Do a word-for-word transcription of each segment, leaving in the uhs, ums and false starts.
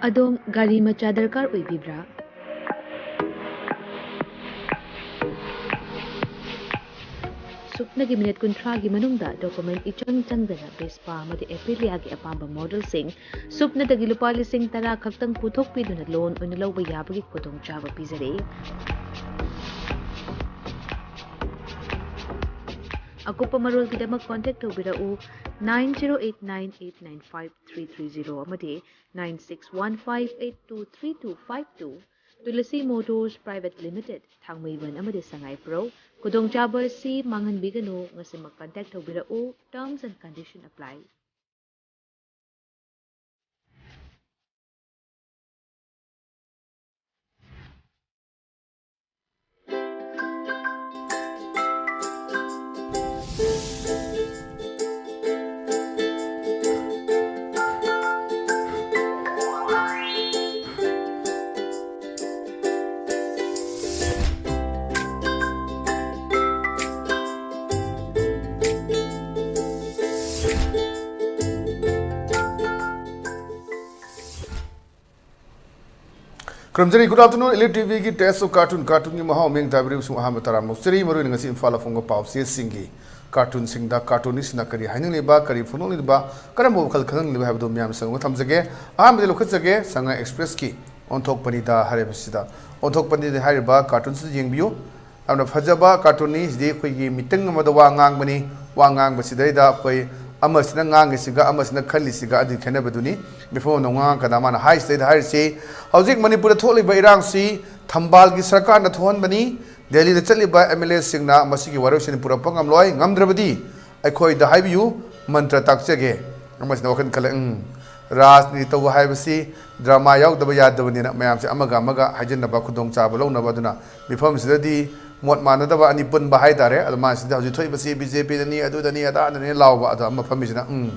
ꯑꯗꯣꯝ ꯒꯥꯔꯤ ꯃꯆꯥ ꯗꯔꯀꯥꯔ ꯑꯣꯏꯕꯤꯕ꯭ꯔꯥ? ꯁꯨꯞꯅꯒꯤ ꯃꯤꯅꯤꯠ ꯀꯨꯟꯊ꯭ꯔꯥꯒꯤ ꯃꯅꯨꯡꯗ ꯗꯣꯀꯨꯃꯦꯟ ꯏꯆꯪ ꯆꯪꯗꯅ ꯚꯦꯁꯄꯥ ꯑꯃꯗꯤ ꯑꯦꯄꯤꯂꯤꯌꯥꯒꯤ ꯑꯄꯥꯝꯕ ꯃꯣꯗꯦꯜꯁꯤꯡ ꯁꯨꯞꯅꯗꯒꯤ ꯂꯨꯄꯥ ꯂꯤꯁꯤꯡ ꯇꯔꯥ ꯈꯛꯇꯪ ꯄꯨꯊꯣꯛꯄꯤꯗꯨꯅ ꯂꯣꯟ ꯑꯣꯏꯅ ꯂꯧꯕ ꯌꯥꯕꯒꯤ ꯈꯨꯗꯣꯡꯆꯥꯕ ꯄꯤꯖꯔꯤ꯫ ꯑꯀꯨꯞꯄ ꯃꯔꯣꯜꯒꯤꯗꯃꯛ ꯀꯣꯟꯇꯦꯛ ꯇꯧꯕꯤꯔꯛꯎ, nine zero eight nine eight nine five three three zero ꯑꯃꯗꯤ nine six one five eight two three two five two꯫ Tulsi motors private limited, Thangmeiband ꯑꯃꯗꯤ ꯁꯉꯥꯏꯄ꯭ꯔꯧ꯫ ꯈꯨꯗꯣꯡꯆꯥꯕ ꯑꯁꯤ ꯃꯥꯡꯍꯟꯕꯤꯒꯅꯨ꯫ ꯉꯁꯤꯃꯛ ꯀꯟꯇꯦꯛ ꯇꯧꯕꯤꯔꯛꯎ꯫ Terms and condition apply꯫ ꯈꯨꯔꯨꯝꯖꯔꯤ꯫ Good afternoon, Elite ꯇꯤꯚꯤꯒꯤ Taste of Cartoon, ꯀꯥꯔꯇꯨꯟꯒꯤ ꯃꯍꯥꯎ ꯃꯤꯌꯦꯡ ꯇꯥꯕꯤꯔꯤꯕꯁꯤꯡ ꯑꯍꯥꯟꯕ ꯇꯔꯥꯝꯅ ꯑꯣꯛꯆꯔꯤ꯫ ꯃꯔꯨꯑꯣꯏꯅ ꯉꯁꯤ ꯏꯝꯐꯥꯜꯗ ꯐꯣꯡꯕ ꯄꯥꯎꯆꯦꯁꯤꯡꯒꯤ ꯀꯥꯔꯇꯨꯟꯁꯤꯡꯗ ꯀꯥꯔꯇꯨꯅꯤꯁꯁꯤꯡꯅ ꯀꯔꯤ ꯍꯥꯏꯅꯤꯡꯂꯤꯕ, ꯀꯔꯤ ꯐꯣꯡꯗꯣꯛꯂꯤꯕ, ꯀꯔꯝꯕ ꯋꯥꯈꯜ ꯈꯜꯍꯟꯂꯤꯕ ꯍꯥꯏꯕꯗꯨ ꯃꯌꯥꯝ ꯁꯪꯒ ꯊꯝꯖꯒꯦ꯫ ꯑꯍꯥꯟꯕꯗ ꯂꯧꯈꯠꯆꯒꯦ, ꯁꯉꯥꯏ ꯑꯦꯛꯁꯄ꯭ꯔꯦꯁꯀꯤ ꯑꯣꯟꯊꯣꯛꯄꯅꯤꯗ ꯍꯥꯏꯔꯤꯕꯁꯤꯗ꯫ ꯑꯣꯟꯊꯣꯛꯄꯅꯤꯗ ꯍꯥꯏꯔꯤꯕ ꯀꯥꯔꯇꯨꯟꯁꯤꯗ ꯌꯦꯡꯕꯤꯌꯨ꯫ ꯌꯥꯝꯅ ꯐꯖꯕ ꯀꯥꯔꯇꯨꯟꯅꯤ꯫ ꯁꯤꯗꯤ ꯑꯩꯈꯣꯏꯒꯤ ꯃꯤꯇꯪ ꯑꯃꯗ ꯋꯥ ꯉꯥꯡꯕꯅꯤ꯫ ꯋꯥ ꯉꯥꯡꯕꯁꯤꯗꯩꯗ ꯑꯩꯈꯣꯏ ꯑꯃꯁꯤꯅ ꯉꯥꯡꯉꯤꯁꯤꯒ ꯑꯃꯁꯤꯅ ꯈꯜꯂꯤꯁꯤꯒ ꯑꯗꯨꯒꯤ ꯈꯦꯠꯅꯕꯗꯨꯅꯤ꯫ ꯃꯤꯐꯝ ꯑꯃꯗ ꯋꯥ ꯉꯥꯡꯉꯀꯥꯟꯗ ꯃꯥꯅ ꯍꯥꯏꯁꯤꯗꯩꯗ ꯍꯥꯏꯔꯤꯁꯤ, ꯍꯧꯖꯤꯛ ꯃꯅꯤꯄꯨꯔꯗ ꯊꯣꯛꯂꯤꯕ ꯏꯔꯥꯡꯁꯤ ꯊꯝꯕꯥꯜꯒꯤ ꯁꯔꯀꯥꯔꯅ ꯊꯣꯛꯍꯟꯕꯅꯤ꯫ ꯗꯦꯜꯂꯤꯗ ꯆꯠꯂꯤꯕ ꯑꯦꯝ ꯑꯦꯜ ꯑꯦꯁꯤꯡꯅ ꯃꯁꯤꯒꯤ ꯋꯥꯔꯣꯏꯁꯤꯟ ꯄꯨꯔꯛꯄ ꯉꯝꯂꯣꯏ꯫ ꯉꯝꯗ꯭ꯔꯕꯗꯤ ꯑꯩꯈꯣꯏꯗ ꯍꯥꯏꯕꯤꯌꯨ, ꯃꯟꯇ꯭ꯔ ꯇꯥꯛꯆꯒꯦ꯫ ꯑꯃꯁꯤꯅ ꯋꯥꯈꯜ ꯈꯜꯂꯦ, ꯎꯝ, ꯔꯥꯖꯅꯤꯇꯤ ꯇꯧꯕ ꯍꯥꯏꯕꯁꯤ ꯗ꯭ꯔꯃꯥ ꯌꯥꯎꯗꯕ ꯌꯥꯗꯕꯅꯤꯅ ꯃꯌꯥꯝꯁꯦ ꯑꯃꯒ ꯑꯃꯒ ꯍꯥꯏꯖꯤꯟꯅꯕ, ꯈꯨꯗꯣꯡꯆꯥꯕ ꯂꯧꯅꯕ꯫ ꯑꯗꯨꯅ ꯃꯤꯐꯝꯁꯤꯗꯗꯤ ꯃꯣꯠ ꯃꯥꯟꯅꯗꯕ ꯑꯅꯤ ꯄꯨꯟꯕ ꯍꯥꯏꯇꯥꯔꯦ꯫ ꯑꯗꯣ ꯃꯥꯁꯤꯗ ꯍꯧꯖꯤꯛ ꯊꯣꯛꯏꯕꯁꯤ ꯕꯤ ꯖꯦ ꯄꯤꯗꯅꯤ, ꯑꯗꯨꯗꯅꯤ, ꯑꯗꯥꯗꯅꯤ ꯂꯥꯎꯕ꯫ ꯑꯗꯣ ꯑꯃ ꯐꯝꯃꯤꯁꯤꯅ, ꯎꯝ,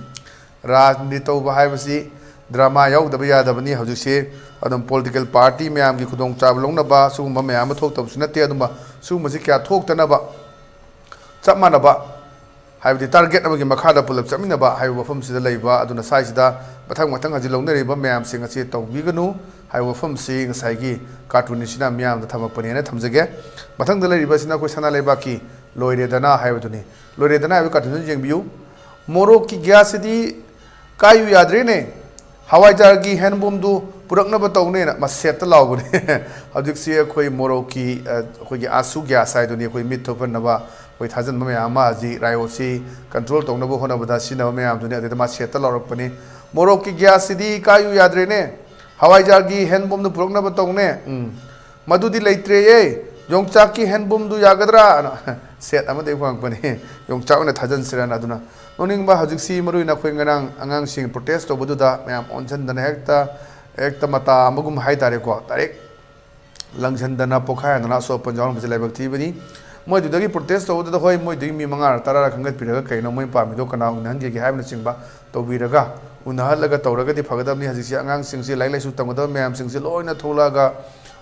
ꯔꯥꯖꯅꯤꯇꯤ ꯇꯧꯕ ꯍꯥꯏꯕꯁꯤ ꯗ꯭ꯔꯃꯥ ꯌꯥꯎꯗꯕ ꯌꯥꯗꯕꯅꯤ꯫ ꯍꯧꯖꯤꯛꯁꯦ ꯑꯗꯨꯝ ꯄꯣꯂꯤꯇꯤꯀꯦꯜ ꯄꯥꯔꯇꯤ ꯃꯌꯥꯝꯒꯤ ꯈꯨꯗꯣꯡꯆꯥꯕ ꯂꯧꯅꯕ ꯁꯤꯒꯨꯝꯕ ꯃꯌꯥꯝ ꯑꯃ ꯊꯣꯛꯇꯕꯁꯨ ꯅꯠꯇꯦ꯫ ꯑꯗꯨꯝꯕ ꯁꯤꯒꯨꯝꯕꯁꯤ ꯀꯌꯥ ꯊꯣꯛꯇꯅꯕ ꯆꯞ ꯃꯥꯟꯅꯕ ꯍꯥꯏꯕꯗꯤ ꯇꯥꯔꯒꯦꯠ ꯑꯃꯒꯤ ꯃꯈꯥꯗ ꯄꯨꯂꯞ ꯆꯠꯃꯤꯟꯅꯕ ꯍꯥꯏꯕ ꯋꯥꯐꯝꯁꯤꯗ ꯂꯩꯕ꯫ ꯑꯗꯨꯅ ꯁ꯭ꯋꯥꯏꯁꯤꯗ ꯃꯊꯪ ꯃꯊꯪ ꯍꯧꯖꯤꯛ ꯂꯧꯅꯔꯤꯕ ꯃꯌꯥꯝꯁꯤꯡ ꯑꯁꯤ ꯇꯧꯕꯤꯒꯅꯨ ꯍꯥꯏꯕ ꯋꯥꯐꯝꯁꯤ ꯉꯁꯥꯏꯒꯤ ꯀꯥꯔꯇꯨꯟ ꯑꯁꯤꯅ ꯃꯤꯌꯥꯝꯗ ꯊꯝꯃꯛꯄꯅꯦꯅ ꯊꯝꯖꯒꯦ꯫ ꯃꯊꯪꯗ ꯂꯩꯔꯤꯕ ꯑꯁꯤꯅ ꯑꯩꯈꯣꯏ ꯁꯅꯥ ꯂꯩꯕꯥꯛꯀꯤ ꯂꯣꯏꯔꯦꯗꯅ ꯍꯥꯏꯕꯗꯨꯅꯤ꯫ ꯂꯣꯏꯔꯦꯗꯅ ꯍꯥꯏꯕ ꯀꯥꯔꯇꯨꯟꯁꯤ ꯌꯦꯡꯕꯤꯌꯨ꯫ ꯃꯣꯔꯣꯛꯀꯤ ꯒ꯭ꯌꯥꯁꯁꯤꯗꯤ ꯀꯥꯏꯌꯨ ꯌꯥꯗ꯭ꯔꯦꯅꯦ꯫ ꯍꯋꯥꯏꯖꯥꯔꯒꯤ ꯍꯦꯟꯕꯣꯝꯗꯨ ꯄꯨꯔꯛꯅꯕ ꯇꯧꯅꯦꯅ ꯃꯁꯦꯠꯇ ꯂꯥꯎꯕꯅꯦ꯫ ꯍꯧꯖꯤꯛꯁꯤ ꯑꯩꯈꯣꯏ ꯃꯣꯔꯣꯛꯀꯤ, ꯑ, ꯑꯩꯈꯣꯏꯒꯤ ꯑꯥꯁꯨ ꯒ꯭ꯌꯥꯁ ꯍꯥꯏꯗꯨꯅꯤ, ꯑꯩꯈꯣꯏ ꯃꯤꯠ ꯊꯣꯛꯍꯟꯅꯕ ꯑꯩꯈꯣꯏ ꯊꯥꯖꯤꯟꯕ ꯃꯌꯥꯝ ꯑꯃ ꯍꯧꯖꯤꯛ ꯔꯥꯏꯑꯣꯠꯁꯤ ꯀꯟꯇ꯭ꯔꯣꯜ ꯇꯧꯅꯕ ꯍꯣꯠꯅꯕꯗ ꯁꯤꯖꯤꯟꯅꯕ ꯃꯌꯥꯝꯗꯨꯅꯤ꯫ ꯑꯗꯨꯗ ꯃꯁꯦꯠꯇ ꯂꯥꯎꯔꯛꯄꯅꯤ, "ꯃꯣꯔꯣꯛꯀꯤ ꯒ꯭ꯌꯥꯁꯁꯤꯗꯤ ꯀꯥꯏꯌꯨ ꯌꯥꯗ꯭ꯔꯦꯅꯦ, ꯍꯋꯥꯏꯖꯥꯔꯒꯤ ꯍꯦꯟꯕꯣꯝꯗꯨ ꯄꯨꯔꯛꯅꯕ ꯇꯧꯅꯦ꯫ ꯎꯝ, ꯃꯗꯨꯗꯤ ꯂꯩꯇ꯭ꯔꯦꯌꯦ, ꯌꯣꯡꯆꯥꯛꯀꯤ ꯍꯦꯟꯕꯣꯝꯗꯨ ꯌꯥꯒꯗ꯭ꯔꯥ?" ꯑꯅ ꯁꯦꯠ ꯑꯃꯗꯒꯤ ꯐꯪꯉꯛꯄꯅꯤ, ꯌꯣꯡꯆꯥꯛ ꯑꯣꯏꯅ ꯊꯥꯖꯤꯟꯁꯤꯔꯅ꯫ ꯑꯗꯨꯅ ꯅꯣꯛꯅꯤꯡꯕ, ꯍꯧꯖꯤꯛꯁꯤ ꯃꯔꯨꯑꯣꯏꯅ ꯑꯩꯈꯣꯏ ꯉꯔꯥꯡ ꯑꯉꯥꯡꯁꯤꯡ ꯄ꯭ꯔꯣꯇꯦꯁ ꯇꯧꯕꯗꯨꯗ ꯃꯌꯥꯝ ꯑꯣꯟꯁꯤꯟꯗꯅ ꯍꯦꯛꯇ, ꯍꯦꯛꯇ ꯃꯇꯥ ꯑꯃꯒꯨꯝ ꯍꯥꯏꯇꯥꯔꯦꯀꯣ, ꯗꯥꯏꯔꯦꯛ ꯂꯪꯁꯤꯟꯗꯅ ꯄꯣꯈꯥꯏꯍꯟꯗꯅ ꯑꯁꯣꯛ ꯑꯄꯟ ꯌꯥꯎꯔꯝꯕꯁꯦ ꯂꯥꯏꯕꯛ ꯊꯤꯕꯅꯤ꯫ ꯃꯣꯏꯗꯨꯗꯒꯤ ꯄ꯭ꯔꯣꯇꯦꯁ ꯇꯧꯕꯗꯨꯗ ꯍꯣꯏ, ꯃꯣꯏꯗꯨꯒꯤ ꯃꯤ ꯃꯉꯥꯔ ꯇꯔꯥꯔ ꯈꯟꯒꯠꯄꯤꯔꯒ ꯀꯩꯅꯣ ꯃꯣꯏ ꯄꯥꯝꯃꯤꯗꯣ ꯀꯅꯥ ꯎꯅꯍꯟꯒꯦꯒꯦ ꯍꯥꯏꯕꯅꯆꯤꯡꯕ ꯇꯧꯕꯤꯔꯒ ꯎꯅꯍꯜꯂꯒ ꯇꯧꯔꯒꯗꯤ ꯐꯒꯗꯕꯅꯤ꯫ ꯍꯧꯖꯤꯛꯁꯤ ꯑꯉꯥꯡꯁꯤꯡꯁꯤ, ꯂꯥꯏꯔꯤꯛ ꯂꯥꯏꯁꯨ ꯇꯝꯒꯗꯕ ꯃꯌꯥꯝꯁꯤꯡꯁꯤ ꯂꯣꯏꯅ ꯊꯣꯛꯂꯛꯑꯒ,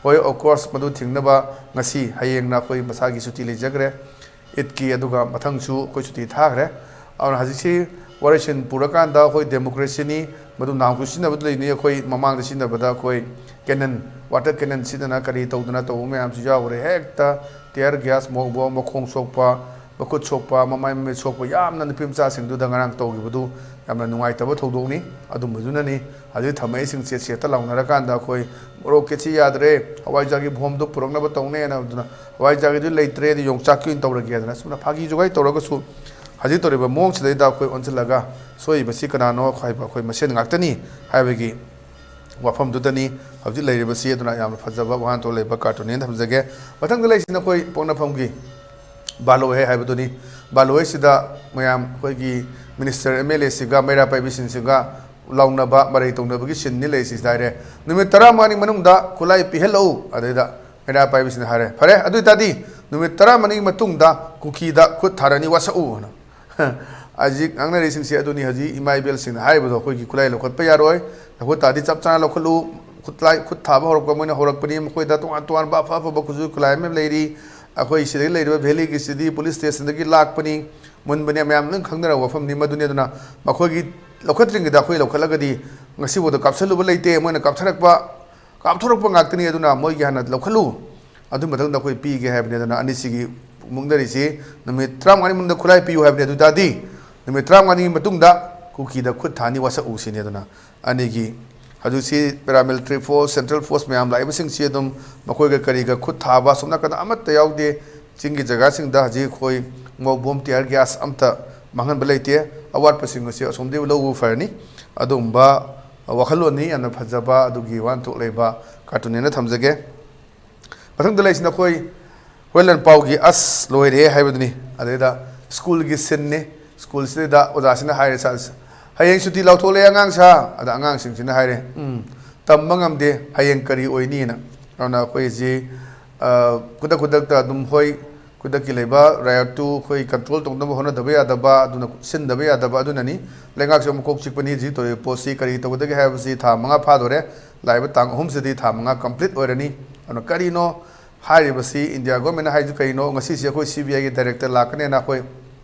ꯍꯣꯏ, of course, ꯃꯗꯨ ꯊꯤꯡꯅꯕ ꯉꯁꯤ ꯍꯌꯦꯡꯅ ꯑꯩꯈꯣꯏ ꯃꯁꯥꯒꯤ ꯁꯨꯇꯤ ꯂꯩꯖꯈ꯭ꯔꯦ꯫ ꯏꯗꯀꯤ, ꯑꯗꯨꯒ ꯃꯊꯪꯁꯨ ꯑꯩꯈꯣꯏ ꯁꯨꯇꯤ ꯊꯥꯈ꯭ꯔꯦ꯫ ꯑꯗꯨꯅ ꯍꯧꯖꯤꯛꯁꯤ ꯋꯥꯔꯦꯡꯁꯤꯟ ꯄꯨꯔꯀꯥꯟꯗ ꯑꯩꯈꯣꯏ ꯗꯦꯃꯣꯀ꯭ꯔꯦꯁꯤꯅꯤ, ꯃꯗꯨ ꯅꯍꯥꯟꯁꯨ ꯁꯤꯖꯤꯟꯅꯕꯗ ꯂꯩꯅꯤ꯫ ꯑꯩꯈꯣꯏ ꯃꯃꯥꯡꯗ ꯁꯤꯖꯤꯟꯅꯕꯗ ꯑꯩꯈꯣꯏ ꯀꯦꯅꯟ, ꯋꯥꯇꯔ ꯀꯦꯅꯟ ꯁꯤꯖꯤꯟꯅ ꯀꯔꯤ ꯇꯧꯗꯅ ꯇꯧꯕ ꯃꯌꯥꯝꯁꯨ ꯌꯥꯎꯈ꯭ꯔꯦ꯫ ꯍꯦꯛꯇ ꯇꯤꯌꯔ ꯒ꯭ꯌꯥꯁ ꯃꯧꯕ, ꯃꯈꯣꯡ ꯁꯣꯛꯄ, ꯃꯈꯨꯠ ꯁꯣꯛꯄ, ꯃꯃꯥꯏ ꯃꯃꯤꯠ ꯁꯣꯛꯄ ꯌꯥꯝꯅ ꯅꯨꯄꯤ ꯃꯆꯥꯁꯤꯡꯗꯨꯗ ꯉꯔꯥꯡ ꯇꯧꯈꯤꯕꯗꯨ ꯌꯥꯝꯅ ꯅꯨꯡꯉꯥꯏꯇꯕ ꯊꯧꯗꯣꯛꯅꯤ꯫ ꯑꯗꯨꯝꯕꯗꯨꯅꯅꯤ ꯍꯧꯖꯤꯛ ꯊꯝꯃꯛꯏꯁꯤꯡꯁꯦ ꯁꯦꯠꯇ ꯂꯥꯎꯅꯔꯀꯥꯟꯗ ꯑꯩꯈꯣꯏ ꯃꯣꯔꯣꯛ ꯀꯦꯠꯁꯤ ꯌꯥꯗ꯭ꯔꯦ, ꯍꯋꯥꯏꯖꯥꯔꯒꯤ ꯐꯣꯝꯗꯨ ꯄꯨꯔꯛꯅꯕ ꯇꯧꯅꯦꯅ, ꯑꯗꯨꯅ ꯍꯋꯥꯏꯖꯥꯔꯒꯤꯗꯨ ꯂꯩꯇ꯭ꯔꯦ, ꯑꯗꯨ ꯌꯣꯡꯆꯥꯛꯀꯤ ꯑꯣꯏꯅ ꯇꯧꯔꯒꯦ ꯍꯥꯏꯗꯅ ꯁꯨꯝꯅ ꯐꯥꯒꯤ ꯖꯨꯒꯥꯏ ꯇꯧꯔꯒꯁꯨ ꯍꯧꯖꯤꯛ ꯇꯧꯔꯤꯕ ꯃꯑꯣꯡꯁꯤꯗꯩꯗ ꯑꯩꯈꯣꯏ ꯑꯣꯟꯁꯤꯜꯂꯒ ꯁꯣꯏꯔꯤꯕꯁꯤ ꯀꯅꯥꯅꯣ ꯍꯥꯏꯕ ꯑꯩꯈꯣꯏ ꯃꯁꯦꯟ ꯉꯥꯛꯇꯅꯤ ꯍꯥꯏꯕꯒꯤ ꯋꯥꯐꯝꯗꯨꯗꯅꯤ ꯍꯧꯖꯤꯛ ꯂꯩꯔꯤꯕꯁꯤ꯫ ꯑꯗꯨꯅ ꯌꯥꯝꯅ ꯐꯖꯕ ꯋꯥꯍꯟꯊꯣꯛ ꯂꯩꯕ ꯀꯥꯔꯇꯨꯟꯅꯦꯅ ꯊꯝꯖꯒꯦ꯫ ꯃꯊꯪꯗ ꯂꯩꯔꯤꯁꯤꯅ ꯑꯩꯈꯣꯏ ꯄꯣꯛꯅꯐꯝꯒꯤ ꯕꯥꯂꯣꯍꯦ ꯍꯥꯏꯕꯗꯨꯅꯤ꯫ ꯕꯥꯂꯣꯍꯦꯁꯤꯗ ꯃꯌꯥꯝ ꯑꯩꯈꯣꯏꯒꯤ ꯃꯤꯅꯤꯁꯇꯔ, ꯑꯦꯝ ꯑꯦꯜ ꯑꯦꯁꯤꯡꯒ ꯃꯩꯔꯥ ꯄꯥꯏꯕꯤꯁꯤꯡꯁꯤꯒ ꯂꯥꯎꯅꯕ, ꯃꯔꯩ ꯇꯧꯅꯕꯒꯤ ꯁꯤꯟꯅꯤ ꯂꯩꯔꯤꯁꯤꯗ ꯍꯥꯏꯔꯦ꯫ "ꯅꯨꯃꯤꯠ ꯇꯔꯥꯃꯉꯥꯅꯤ ꯃꯅꯨꯡꯗ ꯈꯨꯠꯂꯥꯏ ꯄꯤꯍꯜꯂꯛꯎ"꯫ ꯑꯗꯩꯗ ꯃꯩꯔꯥ ꯄꯥꯏꯕꯤꯁꯤꯡꯅ ꯍꯥꯏꯔꯦ, "ꯐꯔꯦ, ꯑꯗꯨ ꯑꯣꯏꯇꯥꯔꯗꯤ ꯅꯨꯃꯤꯠ ꯇꯔꯥꯃꯔꯤ ꯃꯇꯨꯡꯗ ꯀꯨꯀꯤꯗ ꯈꯨꯠ ꯊꯥꯔꯅꯤ, ꯋꯥꯁꯛꯎ" ꯍꯥꯏꯅ꯫ ꯍꯧꯖꯤꯛ ꯉꯥꯡꯅꯔꯤꯁꯤꯡꯁꯦ ꯑꯗꯨꯅꯤ꯫ ꯍꯧꯖꯤꯛ ꯏꯃꯥ ꯏꯕꯦꯜꯁꯤꯡꯅ ꯍꯥꯏꯔꯤꯕꯗꯣ, "ꯑꯩꯈꯣꯏꯒꯤ ꯈꯨꯠꯂꯥꯏ ꯂꯧꯈꯠꯄ ꯌꯥꯔꯣꯏ, ꯂꯧꯈꯠ ꯇꯥꯔꯗꯤ ꯆꯞ ꯆꯥꯅ ꯂꯧꯈꯠꯂꯨ, ꯈꯨꯠꯂꯥꯏ, ꯈꯨꯠ ꯊꯥꯕ ꯍꯧꯔꯛꯄ ꯃꯣꯏꯅ ꯍꯧꯔꯛꯄꯅꯤ, ꯃꯈꯣꯏꯗ ꯇꯣꯉꯥꯟ ꯇꯣꯉꯥꯟꯕ ꯑꯐ ꯑꯐꯕ ꯈꯨꯠꯁꯨ ꯈꯨꯠꯂꯥꯏ ꯑꯃ ꯂꯩꯔꯤ, ꯑꯩꯈꯣꯏ ꯁꯤꯗꯒꯤ ꯂꯩꯔꯤꯕ ꯚꯦꯂꯤꯒꯤ ꯁꯤꯗꯤ ꯄꯨꯂꯤꯁ ꯁ꯭ꯇꯦꯁꯟꯗꯒꯤ ꯂꯥꯛꯄꯅꯤ, ꯃꯨꯟꯕꯅꯦ, ꯃꯌꯥꯝ ꯂꯣꯏ ꯈꯪꯅꯔꯕ ꯋꯥꯐꯝꯅꯤ꯫ ꯃꯗꯨꯅꯤ꯫ ꯑꯗꯨꯅ ꯃꯈꯣꯏꯒꯤ ꯂꯧꯈꯠꯇ꯭ꯔꯤꯉꯩꯗ ꯑꯩꯈꯣꯏ ꯂꯧꯈꯠꯂꯒꯗꯤ ꯉꯁꯤꯐꯥꯎꯗ ꯀꯥꯞꯁꯜꯂꯨꯕ ꯂꯩꯇꯦ꯫ ꯃꯣꯏꯅ ꯀꯥꯞꯊꯔꯛꯄ, ꯀꯥꯞꯊꯣꯔꯛꯄ ꯉꯥꯛꯇꯅꯤ꯫ ꯑꯗꯨꯅ ꯃꯣꯏꯒꯤ ꯍꯥꯟꯅ ꯂꯧꯈꯠꯂꯨ, ꯑꯗꯨ ꯃꯊꯪꯗ ꯑꯩꯈꯣꯏ ꯄꯤꯒꯦ ꯍꯥꯏꯕꯅꯤ꯫ ꯑꯗꯨꯅ ꯑꯅꯤꯁꯤꯒꯤ ꯃꯨꯛꯅꯔꯤꯁꯤ ꯅꯨꯃꯤꯠ ꯇꯔꯥꯃꯉꯥꯅꯤ ꯃꯅꯨꯡꯗ ꯈꯨꯠꯂꯥꯏ ꯄꯤꯌꯨ ꯍꯥꯏꯕꯅꯤ꯫ ꯑꯗꯨ ꯇꯥꯔꯗꯤ ꯅꯨꯃꯤꯠ ꯇꯔꯥꯃꯉꯥꯅꯤꯒꯤ ꯃꯇꯨꯡꯗ ꯀꯨꯀꯤꯗ ꯈꯨꯠ ꯊꯥꯅꯤ, ꯋꯥꯁꯛꯎ ꯁꯤꯅꯤ꯫ ꯑꯗꯨꯅ ꯑꯅꯤꯒꯤ ꯍꯧꯖꯤꯛꯁꯤ paramilitary force, central force ꯃꯌꯥꯝ ꯂꯥꯛꯏꯕꯁꯤꯡꯁꯤ ꯑꯗꯨꯝ ꯃꯈꯣꯏꯒ ꯀꯔꯤꯒ ꯈꯨꯠ ꯊꯥꯕ ꯑꯁꯣꯝ ꯅꯥꯀꯟꯗ ꯑꯃꯠꯇ ꯌꯥꯎꯗꯦ꯫ ꯆꯤꯡꯒꯤ ꯖꯒꯥꯁꯤꯡꯗ ꯍꯧꯖꯤꯛ ꯑꯩꯈꯣꯏ ꯃꯣ-, bomb, tear gas ꯑꯝꯇ ꯃꯥꯡꯍꯟꯕ ꯂꯩꯇꯦ꯫ ꯑꯋꯥꯠꯄꯁꯤꯡ ꯑꯁꯤ ꯑꯁꯣꯝꯗꯒꯤ ꯂꯧꯕ ꯐꯔꯅꯤ꯫ ꯑꯗꯨꯒꯨꯝꯕ ꯋꯥꯈꯜꯂꯣꯟꯅꯤ, ꯌꯥꯝꯅ ꯐꯖꯕ ꯑꯗꯨꯒꯤ ꯋꯥꯍꯟꯊꯣꯛ ꯂꯩꯕ cartoon ꯅꯦꯅ ꯊꯝꯖꯒꯦ꯫ ꯃꯊꯪꯗ ꯂꯩꯔꯤꯁꯤꯅ ꯑꯩꯈꯣꯏ ꯍꯨꯔꯦꯟ ꯂꯥꯟꯄꯥꯎꯒꯤ ꯑꯁ ꯂꯣꯏꯔꯦ ꯍꯥꯏꯕꯗꯨꯅꯤ꯫ ꯑꯗꯩꯗ ꯁ꯭ꯀꯨꯜꯒꯤ scene ꯅꯤ꯫ ꯁ꯭ꯀꯨꯜꯁꯤꯗ ꯑꯣꯖꯥꯁꯤꯅ ꯍꯥꯏꯔꯦ, "ꯁꯥ-, ꯍꯌꯦꯡ ꯁꯨꯇꯤ ꯂꯥꯎꯊꯣꯛꯂꯦ ꯑꯉꯥꯡ ꯁꯥ"꯫ ꯑꯗ ꯑꯉꯥꯡꯁꯤꯡꯁꯤꯅ ꯍꯥꯏꯔꯦ, "ꯎꯝ, ꯇꯝꯕ ꯉꯝꯗꯦ ꯍꯌꯦꯡ ꯀꯔꯤ ꯑꯣꯏꯅꯤꯅ"꯫ ꯑꯗꯨꯅ ꯑꯩꯈꯣꯏꯁꯤ, ꯑ, ꯈꯨꯗꯛ ꯈꯨꯗꯛꯇ ꯑꯗꯨꯝ, ꯍꯣꯏ, ꯈꯨꯗꯛꯀꯤ ꯂꯩꯕ riot ꯇꯨ ꯑꯩꯈꯣꯏ control ꯇꯧꯅꯕ ꯍꯣꯠꯅꯗꯕ ꯌꯥꯗꯕ, ꯑꯗꯨꯅ ꯁꯤꯟꯗꯕ ꯌꯥꯗꯕ ꯑꯗꯨꯅꯅꯤ꯫ ꯂꯩꯉꯥꯛꯁꯤ ꯑꯃꯨꯛ ꯀꯣꯛ ꯆꯤꯛꯄꯅꯤ꯫ ꯍꯧꯖꯤꯛ ꯇꯧꯔꯤꯕ ꯄꯣꯠꯁꯤ ꯀꯔꯤ ꯇꯧꯒꯗꯒꯦ ꯍꯥꯏꯕꯁꯤ ꯊꯥ ꯃꯉꯥ ꯐꯥꯗꯣꯔꯦ꯫ ꯂꯥꯛꯏꯕ ꯇꯥꯡ ꯑꯍꯨꯝꯁꯤꯗꯤ ꯊꯥ ꯃꯉꯥ complete ꯑꯣꯏꯔꯅꯤ꯫ ꯑꯗꯨꯅ ꯀꯔꯤꯅꯣ ꯍꯥꯏꯔꯤꯕꯁꯤ, ꯏꯟꯗꯤꯌꯥ ꯒꯣꯔꯃꯦꯟꯅ ꯍꯥꯏꯔꯤꯁꯤ ꯀꯔꯤꯅꯣ? ꯉꯁꯤꯁꯦ ꯑꯩꯈꯣꯏ ꯁꯤ ꯕꯤ ꯑꯥꯏꯒꯤ ꯗꯥꯏꯔꯦꯛꯇꯔ ꯂꯥꯛꯀꯅꯦꯅ ꯑꯩꯈꯣꯏ,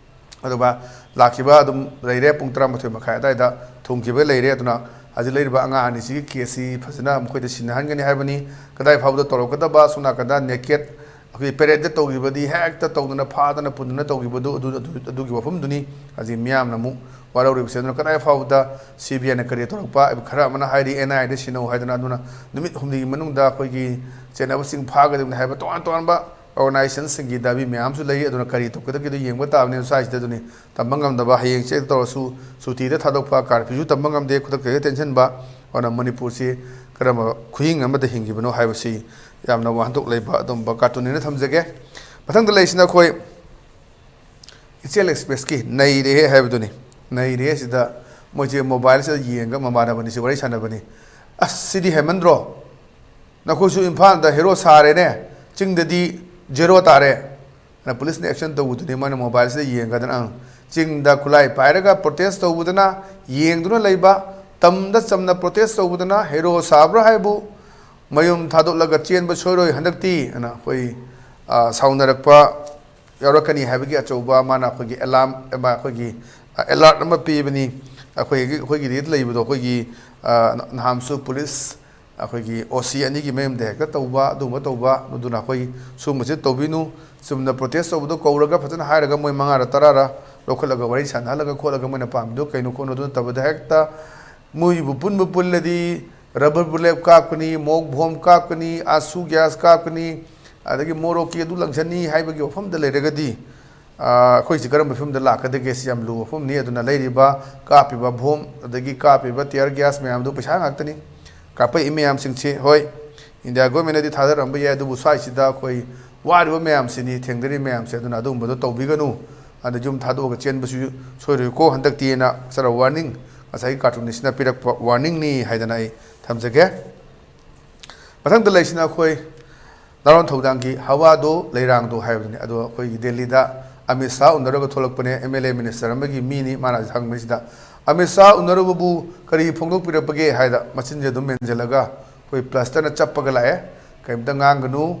ꯑꯗꯨꯒ ꯂꯥꯛꯈꯤꯕ ꯑꯗꯨꯝ ꯂꯩꯔꯦ, ꯄꯨꯡ ꯇꯔꯥꯃꯥꯊꯣꯏ ꯃꯈꯥꯏ ꯑꯗꯨꯋꯥꯏꯗ ꯊꯨꯡꯈꯤꯕ ꯂꯩꯔꯦ꯫ ꯑꯗꯨꯅ ꯍꯧꯖꯤꯛ ꯂꯩꯔꯤꯕ ꯑꯉꯥꯡ ꯑꯅꯤꯁꯤꯒꯤ ꯀꯦꯁꯁꯤ ꯐꯖꯅ ꯃꯈꯣꯏꯗ ꯁꯤꯟꯅꯍꯟꯒꯅꯤ ꯍꯥꯏꯕꯅꯤ꯫ ꯀꯗꯥꯏ ꯐꯥꯎꯕꯗ ꯇꯧꯔꯛꯀꯗꯕ, ꯁꯣꯝ ꯅꯥꯀꯟꯗ ꯅꯦꯀꯦꯠ ꯑꯩꯈꯣꯏ ꯄꯦꯔꯦꯠꯇ ꯇꯧꯈꯤꯕꯗꯤ ꯍꯦꯛꯇ ꯇꯧꯗꯅ ꯐꯥꯗꯅ ꯄꯨꯟꯗꯅ ꯇꯧꯈꯤꯕꯗꯨ ꯑꯗꯨ, ꯑꯗꯨ, ꯑꯗꯨꯒꯤ ꯋꯥꯐꯝꯗꯨꯅꯤ ꯍꯧꯖꯤꯛ ꯃꯤꯌꯥꯝꯅ ꯑꯃꯨꯛ ꯋꯥꯔꯧꯔꯤꯕꯁꯦ꯫ ꯑꯗꯨꯅ ꯀꯗꯥꯏ ꯐꯥꯎꯕꯗ ꯁꯤ ꯕꯤ ꯑꯥꯏꯅ ꯀꯔꯤ ꯇꯧꯔꯛꯄ, ꯈꯔ ꯑꯃꯅ ꯍꯥꯏꯔꯤ ꯑꯦꯟ ꯑꯥꯏ ꯑꯦꯗ ꯁꯤꯟꯅꯧ ꯍꯥꯏꯗꯅ, ꯑꯗꯨꯅ ꯅꯨꯃꯤꯠ ꯍꯨꯝꯅꯤꯒꯤ ꯃꯅꯨꯡꯗ ꯑꯩꯈꯣꯏꯒꯤ ꯆꯦꯟꯅꯕꯁꯤꯡ ꯐꯥꯒꯗꯕꯅꯤ ꯍꯥꯏꯕ ꯇꯣꯉꯥꯟ ꯇꯣꯉꯥꯟꯕ organization ꯁꯤꯡꯒꯤ ꯗꯥꯕꯤ ꯃꯌꯥꯝꯁꯨ ꯂꯩ꯫ ꯑꯗꯨꯅ ꯀꯔꯤ ꯇꯧꯒꯗꯒꯦꯗꯣ ꯌꯦꯡꯕ ꯇꯥꯕꯅꯤ꯫ ꯁ꯭ꯋꯥꯏꯁꯤꯗ ꯑꯗꯨꯅꯤ ꯇꯝꯕ ꯉꯝꯗꯕ, ꯍꯌꯦꯡ ꯆꯦꯛ ꯇꯧꯔꯁꯨ ꯁꯨꯇꯤꯗ ꯊꯥꯗꯣꯛꯄ, curfew ꯁꯨ ꯇꯝꯕ ꯉꯝꯗꯦ, ꯈꯨꯗꯛꯇ ꯍꯦꯛꯇ ꯇꯦꯟꯁꯤꯟꯕ꯫ ꯑꯗꯨꯅ ꯃꯅꯤꯄꯨꯔꯁꯤ ꯀꯔꯝꯕ ꯈꯨꯍꯤꯡ ꯑꯃꯗ ꯍꯤꯡꯈꯤꯕꯅꯣ ꯍꯥꯏꯕꯁꯤ ꯌꯥꯝꯅ ꯋꯥꯍꯟꯊꯣꯛ ꯂꯩꯕ ꯑꯗꯨꯝꯕ cartoon ꯅꯦꯅ ꯊꯝꯖꯒꯦ꯫ ꯃꯊꯪꯗ ꯂꯩꯔꯤꯁꯤꯅ ꯑꯩꯈꯣꯏ ꯏꯆꯦꯜ ꯑꯦꯛꯁꯄ꯭ꯔꯦꯁꯀꯤ ꯅꯩꯔꯦꯍꯦ ꯍꯥꯏꯕꯗꯨꯅꯤ꯫ ꯅꯩꯔꯦꯍꯦ ꯁꯤꯗ ꯃꯣꯏꯁꯦ mobile ꯁꯤꯗ ꯌꯦꯡꯉꯒ ꯃꯃꯥꯟꯅꯕꯅꯤꯁꯤ ꯋꯥꯔꯤ ꯁꯥꯟꯅꯕꯅꯤ꯫ "ꯑꯁ, ꯁꯤꯗꯤ ꯍꯦꯟꯃꯟꯗ꯭ꯔꯣ? ꯅꯈꯣꯏꯁꯨ ꯏꯝꯐꯥꯜꯗ hero ꯁꯥꯔꯦꯅꯦ, ꯆꯤꯡꯗꯗꯤ zero ꯇꯥꯔꯦ" ꯑꯅ ꯄꯨꯂꯤꯁꯅ action ꯇꯧꯕꯗꯨꯅꯤ꯫ ꯃꯣꯏꯅ mobile ꯁꯤꯗ ꯌꯦꯡꯒꯗꯅ, ꯑꯪ, ꯆꯤꯡꯗ ꯈꯨꯠꯂꯥꯏ ꯄꯥꯏꯔꯒ protest ꯇꯧꯕꯗꯅ ꯌꯦꯡꯗꯨꯅ ꯂꯩꯕ, ꯇꯝꯗ ꯆꯝꯅ protest ꯇꯧꯕꯗꯅ hero ꯁꯥꯕ꯭ꯔꯥ ꯍꯥꯏꯕꯨ, "ꯃꯌꯨꯝ ꯊꯥꯗꯣꯛꯂꯒ ꯆꯦꯟꯕ ꯁꯣꯏꯔꯣꯏ ꯍꯟꯗꯛꯇꯤ" ꯑꯅ ꯑꯩꯈꯣꯏ ꯑ, ꯁꯥꯎꯅꯔꯛꯄ ꯌꯥꯎꯔꯛꯀꯅꯤ ꯍꯥꯏꯕꯒꯤ ꯑꯆꯧꯕ ꯃꯥꯅ ꯑꯩꯈꯣꯏꯒꯤ ꯑꯦꯂꯥꯔꯝ ꯑꯃ, ꯑꯩꯈꯣꯏꯒꯤ, ꯑ, ꯑꯦꯂꯔꯠ ꯑꯃ ꯄꯤꯕꯅꯤ꯫ ꯑꯩꯈꯣꯏꯒꯤ, ꯑꯩꯈꯣꯏꯒꯤꯗ ꯂꯩꯕꯗꯣ, ꯑꯩꯈꯣꯏꯒꯤ, ꯑ, ꯅꯍꯥꯟꯁꯨ ꯄꯨꯂꯤꯁ, ꯑꯩꯈꯣꯏꯒꯤ ꯑꯣ ꯁꯤ ꯑꯅꯤꯒꯤ ꯃꯌꯨꯝꯗ ꯍꯦꯛꯇ ꯇꯧꯕ, ꯑꯗꯨꯒꯨꯝꯕ ꯇꯧꯕ, ꯑꯗꯨꯅ ꯑꯩꯈꯣꯏ ꯁꯤꯒꯨꯝꯕꯁꯦ ꯇꯧꯕꯤꯅꯨ꯫ ꯆꯨꯝꯅ ꯄ꯭ꯔꯣꯇꯦꯁ ꯇꯧꯕꯗꯣ ꯀꯧꯔꯒ ꯐꯖꯅ ꯍꯥꯏꯔꯒ ꯃꯣꯏ ꯃꯉꯥꯔ ꯇꯔꯥꯔ ꯂꯧꯈꯠꯂꯒ ꯋꯥꯔꯤ ꯁꯥꯟꯅꯍꯜꯂꯒ ꯈꯣꯠꯂꯒ ꯃꯣꯏꯅ ꯄꯥꯝꯃꯤꯗꯣ ꯀꯩꯅꯣ ꯈꯣꯠꯅꯣ ꯑꯗꯨ ꯅꯠꯇꯕꯗ ꯍꯦꯛꯇ ꯃꯣꯏꯕꯨ ꯄꯨꯟꯕ ꯄꯨꯜꯂꯗꯤ rubber bullet ꯀꯥꯞꯀꯅꯤ, ꯃꯣꯛ ꯕꯣꯝ ꯀꯥꯞꯀꯅꯤ, ꯑꯥꯁꯨ ꯒ꯭ꯌꯥꯁ ꯀꯥꯞꯀꯅꯤ, ꯑꯗꯒꯤ ꯃꯣꯔꯣꯛꯀꯤ ꯑꯗꯨ ꯂꯪꯁꯟꯅꯤ ꯍꯥꯏꯕꯒꯤ ꯋꯥꯐꯝꯗ ꯂꯩꯔꯒꯗꯤ, ꯑ, ꯑꯩꯈꯣꯏꯁꯤ ꯀꯔꯝꯕ ꯐꯤꯕꯝꯗ ꯂꯥꯛꯀꯗꯒꯦ? ꯁꯤ ꯌꯥꯝ ꯂꯨꯕ ꯋꯥꯐꯝꯅꯤ꯫ ꯑꯗꯨꯅ ꯂꯩꯔꯤꯕ ꯀꯥꯞꯄꯤꯕ ꯕꯣꯝ ꯑꯗꯒꯤ ꯀꯥꯞꯄꯤꯕ tear gas ꯃꯌꯥꯝꯗꯨ ꯄꯩꯁꯥ ꯉꯥꯛꯇꯅꯤ꯫ ꯀꯥꯞꯄꯛꯏ ꯃꯌꯥꯝꯁꯤꯡꯁꯤ, ꯍꯣꯏ, ꯏꯟꯗꯤꯌꯥ ꯒꯣꯔꯃꯦꯟꯅꯗꯤ ꯊꯥꯗꯔꯝꯕ ꯌꯥꯏ, ꯑꯗꯨꯕꯨ ꯁ꯭ꯋꯥꯏꯁꯤꯗ ꯑꯩꯈꯣꯏ ꯋꯥꯔꯤꯕ ꯃꯌꯥꯝꯁꯤꯅꯤ, ꯊꯦꯡꯅꯔꯤꯕ ꯃꯌꯥꯝꯁꯦ꯫ ꯑꯗꯨꯅ ꯑꯗꯨꯒꯨꯝꯕꯗꯣ ꯇꯧꯕꯤꯒꯅꯨ꯫ ꯑꯗ ꯌꯨꯝ ꯊꯥꯗꯣꯛꯑꯒ ꯆꯦꯟꯕꯁꯨ ꯁꯣꯏꯔꯣꯏꯀꯣ ꯍꯟꯗꯛꯇꯤꯅ ꯁꯔ warning, ꯉꯁꯥꯏꯒꯤ cartoonistꯅ ꯄꯤꯔꯛꯄ warningꯅꯤ ꯍꯥꯏꯗꯅ ꯑꯩ ꯊꯝꯖꯒꯦ꯫ ꯃꯊꯪꯗ ꯂꯩꯁꯤꯅ ꯑꯩꯈꯣꯏ ꯅꯥꯔꯣꯟ ꯊꯧꯗꯥꯡꯒꯤ ꯍꯋꯥꯗꯣ ꯂꯩꯔꯥꯡꯗꯣ ꯍꯥꯏꯕꯗꯨꯅꯤ꯫ ꯑꯗꯣ ꯑꯩꯈꯣꯏꯒꯤ ꯗꯦꯜꯂꯤꯗ ꯑꯃꯤꯠ ꯁꯥꯍ ꯎꯅꯔꯒ ꯊꯣꯛꯂꯛꯄꯅꯦ, M L A minister ꯑꯃꯒꯤ ꯃꯤꯅꯤ꯫ ꯃꯥꯅ ꯍꯪꯕꯁꯤꯗ, "ꯑꯃꯤꯠ ꯁꯥꯍ ꯎꯅꯔꯨꯕꯕꯨ ꯀꯔꯤ ꯐꯣꯡꯗꯣꯛꯄꯤꯔꯛꯄꯒꯦ?" ꯍꯥꯏꯗ ꯃꯆꯤꯟꯁꯦ ꯑꯗꯨꯝ ꯃꯦꯟꯁꯤꯜꯂꯒ ꯑꯩꯈꯣꯏ plasterꯅ ꯆꯞꯄꯒ ꯂꯥꯛꯑꯦ꯫ "ꯀꯔꯤꯝꯇ ꯉꯥꯡꯒꯅꯨ,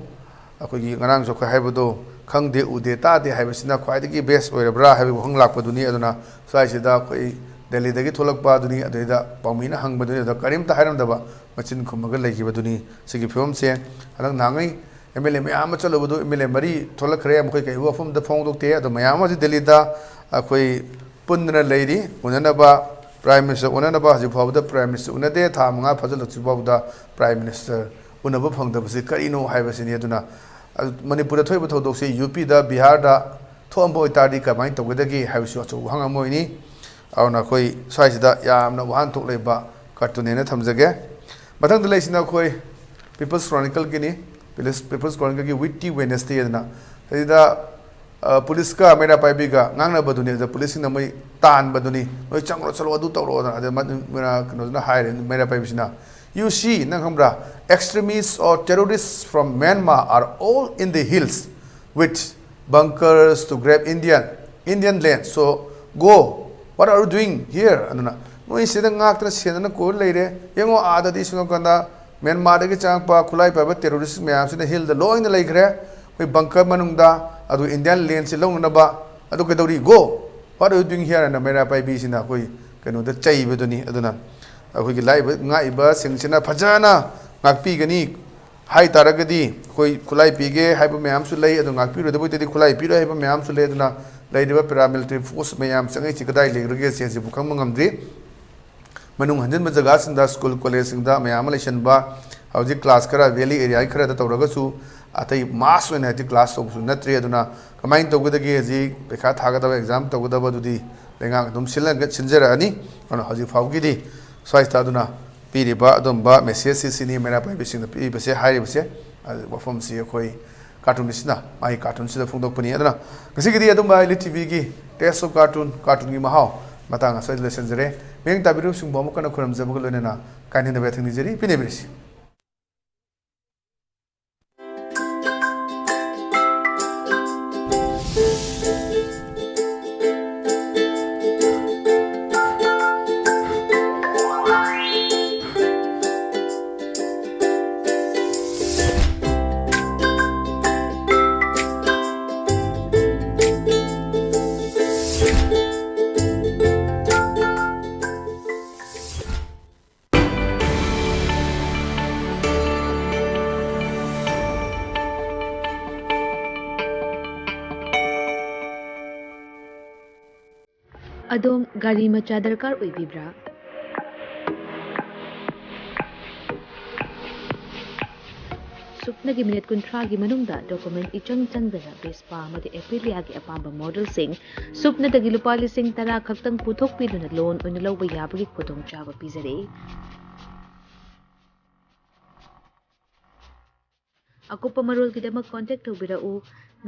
ꯑꯩꯈꯣꯏꯒꯤ ꯉꯔꯥꯡꯁꯨ ꯑꯩꯈꯣꯏ ꯍꯥꯏꯕꯗꯣ ꯈꯪꯗꯦ, ꯎꯗꯦ, ꯇꯥꯗꯦ ꯍꯥꯏꯕꯁꯤꯅ ꯈ꯭ꯋꯥꯏꯗꯒꯤ best ꯑꯣꯏꯔꯕ꯭ꯔꯥ?" ꯍꯥꯏꯕꯒꯤ ꯋꯥꯍꯪ ꯂꯥꯛꯄꯗꯨꯅꯤ꯫ ꯑꯗꯨꯅ ꯁ꯭ꯋꯥꯏꯁꯤꯗ ꯑꯩꯈꯣꯏ ꯗꯦꯜꯂꯤꯗꯒꯤ ꯊꯣꯛꯂꯛꯄ ꯑꯗꯨꯅꯤ, ꯑꯗꯨꯗꯩꯗ ꯄꯥꯎꯃꯤꯅ ꯍꯪꯕꯗꯨꯅꯤ, ꯑꯗꯨꯗ ꯀꯔꯤꯝꯇ ꯍꯥꯏꯔꯝꯗꯕ, ꯃꯆꯤꯟ ꯈꯨꯝꯃꯒ ꯂꯩꯈꯤꯕꯗꯨꯅꯤ꯫ ꯁꯤꯒꯤ ꯐꯤꯕꯝꯁꯦ ꯍꯟꯗꯛ ꯅꯍꯥꯟꯉꯩ M L A ꯃꯌꯥꯝ ꯑꯃ ꯆꯠꯂꯨꯕꯗꯨ M L A ꯃꯔꯤ ꯊꯣꯛꯂꯛꯈ꯭ꯔꯦ, ꯃꯈꯣꯏ ꯀꯩ ꯋꯥꯐꯝꯗ ꯐꯣꯡꯗꯣꯛꯇꯦ꯫ ꯑꯗꯣ ꯃꯌꯥꯝ ꯑꯃꯁꯤ ꯗꯦꯜꯂꯤꯗ ꯑꯩꯈꯣꯏ ꯄꯨꯟꯗꯅ ꯂꯩꯔꯤ, ꯎꯅꯅꯕ꯫ Prime Minister ꯎꯅꯅꯕ ꯍꯧꯖꯤꯛ ꯐꯥꯎꯕꯗ Prime Minister ꯎꯅꯗꯦ꯫ ꯊꯥ ꯃꯉꯥ ꯐꯥꯖꯤꯜꯂꯛꯇ꯭ꯔꯤ ꯐꯥꯎꯕꯗ Prime Minister ꯎꯅꯕ ꯐꯪꯗꯕꯁꯤ ꯀꯔꯤꯅꯣ ꯍꯥꯏꯕꯁꯤꯅꯤ꯫ ꯑꯗꯨꯅ, ꯑ, ꯃꯅꯤꯄꯨꯔꯗ ꯊꯣꯛꯏꯕ ꯊꯧꯗꯣꯛꯁꯤ UPꯗ, ꯕꯤꯍꯥꯔꯗ ꯊꯣꯛꯑꯝꯕ ꯑꯣꯏꯇꯥꯔꯗꯤ ꯀꯃꯥꯏꯅ ꯇꯧꯒꯗꯒꯦ ꯍꯥꯏꯕꯁꯨ ꯑꯆꯧꯕ ꯋꯥꯍꯪ ꯑꯃ ꯑꯣꯏꯅꯤ꯫ ꯑꯗꯨꯅ ꯑꯩꯈꯣꯏ ꯁ꯭ꯋꯥꯏꯁꯤꯗ ꯌꯥꯝꯅ ꯋꯥꯍꯟꯊꯣꯛ ꯂꯩꯕ cartoonꯅꯦꯅ ꯊꯝꯖꯒꯦ꯫ ꯃꯊꯪꯗ ꯂꯩꯁꯤꯅ ꯑꯩꯈꯣꯏ People's Chronicleꯒꯤꯅꯤ꯫ People's, People's Chronicleꯒꯤ Witty Wednesday ꯑꯗꯨꯅ, ꯁꯤꯗ, ꯑ, ꯄꯨꯂꯤꯁꯀ ꯃꯩꯔꯥ ꯄꯥꯏꯕꯤꯒ ꯉꯥꯡꯅꯕꯗꯨꯅꯤ꯫ ꯑꯗ ꯄꯨꯂꯤꯁꯁꯤꯡꯅ ꯃꯣꯏ ꯇꯥꯟꯕꯗꯨꯅꯤ, "ꯅꯣꯏ ꯆꯪꯈ꯭ꯔꯣ, ꯆꯠꯂꯣ, ꯑꯗꯨ ꯇꯧꯔꯣꯗꯅ"꯫ ꯑꯗ ꯃ-, ꯃ-, ꯀꯩꯅꯣꯗꯨꯅ ꯍꯥꯏꯔꯦ, ꯃꯩꯔꯥ ꯄꯥꯏꯕꯤꯁꯤꯅ, "You see, ꯅꯪ ꯈꯪꯕ꯭ꯔꯥ, extremists or terrorists from Myanmar are all in the hills with bunkers to grab Indian, Indian land. So go, what are you doing here?" ꯑꯗꯨꯅ, "ꯅꯣꯏ ꯁꯤꯗ ꯉꯥꯛꯇꯅ ꯁꯦꯟꯗꯅ ꯀꯣꯏꯔ ꯂꯩꯔꯦ꯫ ꯌꯦꯡꯉꯣ, ꯑꯥꯗꯗꯤ ꯁꯣꯝ ꯅꯥꯀꯟꯗ ꯃ꯭ꯌꯥꯟꯃꯥꯔꯗꯒꯤ ꯆꯪꯉꯛꯄ ꯈꯨꯠꯂꯥꯏ ꯄꯥꯏꯕ terrorist ꯃꯌꯥꯝꯁꯤꯅ hillꯗ ꯂꯣꯏꯅ ꯂꯩꯈ꯭ꯔꯦ꯫ ꯑꯩꯈꯣꯏ ꯕꯪꯀꯔ ꯃꯅꯨꯡꯗ, ꯑꯗꯨ ꯏꯟꯗꯤꯌꯥꯟ ꯂꯦꯟꯁꯤ ꯂꯧꯅꯅꯕ, ꯑꯗꯨ ꯀꯩꯗꯧꯔꯤ? Go! What are you doing here? ꯍꯥꯏꯅ ꯃꯩꯔꯥ ꯄꯥꯏꯕꯤꯁꯤꯅ ꯑꯩꯈꯣꯏ ꯀꯩꯅꯣꯗ ꯆꯩꯕꯗꯨꯅꯤ꯫ ꯑꯗꯨꯅ ꯑꯩꯈꯣꯏꯒꯤ ꯂꯥꯛꯏꯕ ꯉꯥꯛꯏꯕꯁꯤꯡꯁꯤꯅ ꯐꯖꯅ ꯉꯥꯛꯄꯤꯒꯅꯤ ꯍꯥꯏ ꯇꯥꯔꯒꯗꯤ, ꯑꯩꯈꯣꯏ ꯈꯨꯠꯂꯥꯏ ꯄꯤꯒꯦ ꯍꯥꯏꯕ ꯃꯌꯥꯝꯁꯨ ꯂꯩ, ꯑꯗꯨ ꯉꯥꯛꯄꯤꯔꯣꯏꯗꯕ ꯑꯣꯏꯇꯥꯔꯗꯤ ꯈꯨꯠꯂꯥꯏ ꯄꯤꯔꯣꯏ ꯍꯥꯏꯕ ꯃꯌꯥꯝꯁꯨ ꯂꯩ꯫ ꯑꯗꯨꯅ ꯂꯩꯔꯤꯕ paramilitary force ꯃꯌꯥꯝ ꯆꯪꯉꯛꯏꯁꯤ ꯀꯗꯥꯏ ꯂꯩꯈ꯭ꯔꯒꯦ ꯁꯤ ꯍꯧꯖꯤꯛ ꯐꯥꯎ ꯈꯪꯕ ꯉꯝꯗ꯭ꯔꯤ꯫ ꯃꯅꯨꯡ ꯍꯟꯖꯤꯟꯕ ꯖꯒꯥꯁꯤꯡꯗ, ꯁ꯭ꯀꯨꯜ ꯀꯣꯂꯦꯖꯁꯤꯡꯗ ꯃꯌꯥꯝ ꯑꯃ ꯂꯩꯁꯟꯕ, ꯍꯧꯖꯤꯛ ꯀ꯭ꯂꯥꯁ ꯈꯔ valley area ꯈꯔꯗ ꯇꯧꯔꯒꯁꯨ, ꯑꯇꯩ ꯃꯥꯁ ꯑꯣꯏꯅ ꯍꯧꯖꯤꯛ ꯀ꯭ꯂꯥꯁ ꯇꯧꯕꯁꯨ ꯅꯠꯇ꯭ꯔꯤ꯫ ꯑꯗꯨꯅ ꯀꯃꯥꯏꯅ ꯇꯧꯒꯗꯒꯦ? ꯍꯧꯖꯤꯛ ꯄꯩꯈꯥ ꯊꯥꯒꯗꯕ, ꯑꯦꯛꯖꯥꯝ ꯇꯧꯒꯗꯕꯗꯨꯗꯤ ꯂꯩꯉꯥꯛꯅ ꯑꯗꯨꯝ ꯁꯤꯜꯂꯒ, ꯁꯤꯟꯖꯔꯛꯑꯅꯤ꯫ ꯑꯗꯨꯅ ꯍꯧꯖꯤꯛ ꯐꯥꯎꯒꯤꯗꯤ ꯁ꯭ꯋꯥꯏꯁꯤꯗ ꯑꯗꯨꯅ ꯄꯤꯔꯤꯕ ꯑꯗꯨꯝꯕ ꯃꯦꯁꯦꯖꯁꯤ ꯁꯤꯅꯤ ꯃꯩꯔꯥ ꯄꯥꯏꯕꯤꯁꯤꯡꯗ ꯄꯤꯔꯤꯕꯁꯦ, ꯍꯥꯏꯔꯤꯕꯁꯦ꯫ ꯑꯗꯨ ꯋꯥꯐꯝꯁꯤ ꯑꯩꯈꯣꯏ ꯀꯥꯔꯇꯨꯟꯁꯤꯅ ꯃꯥꯒꯤ ꯀꯥꯔꯇꯨꯟꯁꯤꯗ ꯐꯣꯡꯗꯣꯛꯄꯅꯤ꯫ ꯑꯗꯨꯅ ꯉꯁꯤꯒꯤꯗꯤ ꯑꯗꯨꯝꯕ ꯂꯤꯂꯤꯠ ꯇꯤꯚꯤꯒꯤ Taste of Cartoon, ꯀꯥꯔꯇꯨꯟꯒꯤ ꯃꯍꯥꯎ ꯃꯇꯥꯡ ꯑꯁꯤꯗ ꯂꯣꯏꯁꯤꯟꯖꯔꯦ꯫ ꯃꯤꯠꯌꯦꯡ ꯇꯥꯕꯤꯔꯤꯕꯁꯤꯡꯕꯨ ꯑꯃꯨꯛ ꯍꯟꯅ ꯈꯨꯔꯨꯝꯖꯕꯒ ꯂꯣꯏꯅꯅ ꯀꯥꯏꯅꯅꯕ ꯌꯥꯊꯪ ꯅꯤꯖꯔꯤ, ꯄꯤꯅꯕꯤꯔꯁꯤ꯫ ꯑꯗꯣꯝ ꯒꯥꯔꯤ ꯃꯆꯥ ꯗꯔꯀꯥꯔ ꯑꯣꯏꯕꯤꯕ꯭ꯔꯥ? ꯁꯨꯞꯅꯒꯤ ꯃꯤꯅꯤꯠ ꯀꯨꯟꯊ꯭ꯔꯥꯒꯤ ꯃꯅꯨꯡꯗ ꯗꯣꯀꯨꯃꯦꯟ ꯏꯆꯪ ꯆꯪꯗꯅ ꯚꯦꯁꯄꯥ ꯑꯃꯗꯤ ꯑꯦꯄ꯭ꯔꯤꯂꯤꯌꯥꯒꯤ ꯑꯄꯥꯝꯕ ꯃꯣꯗꯦꯜꯁꯤꯡ, ꯁꯨꯞꯅꯗꯒꯤ ꯂꯨꯄꯥ ꯂꯤꯁꯤꯡ ꯇꯔꯥ ꯈꯛꯇꯪ ꯄꯨꯊꯣꯛꯄꯤꯗꯨꯅ ꯂꯣꯟ ꯑꯣꯏꯅ ꯂꯧꯕ ꯌꯥꯕꯒꯤ ꯈꯨꯗꯣꯡꯆꯥꯕ ꯄꯤꯖꯔꯤ꯫ ꯑꯀꯨꯞꯄ ꯃꯔꯣꯜꯒꯤꯗꯃꯛ ꯀꯣꯟꯇꯦꯛ ꯇꯧꯕꯤꯔꯛꯎ,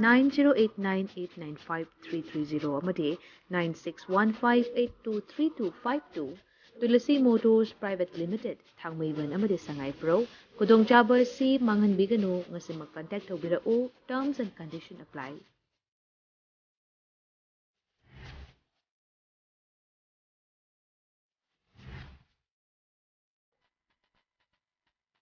nine zero eight nine eight nine five three three zero ꯑꯃꯗꯤ nine six one five eight two three two five two꯫ Tulsi motors private limited, Thangmeiband ꯑꯃꯗꯤ ꯁꯉꯥꯏꯄ꯭ꯔꯧ꯫ ꯈꯨꯗꯣꯡꯆꯥꯕ ꯑꯁꯤ ꯃꯥꯡꯍꯟꯕꯤꯒꯅꯨ, ꯉꯁꯤꯃꯛ ꯀꯟꯇꯦꯛ ꯇꯧꯕꯤꯔꯛꯎ꯫ Terms and condition apply꯫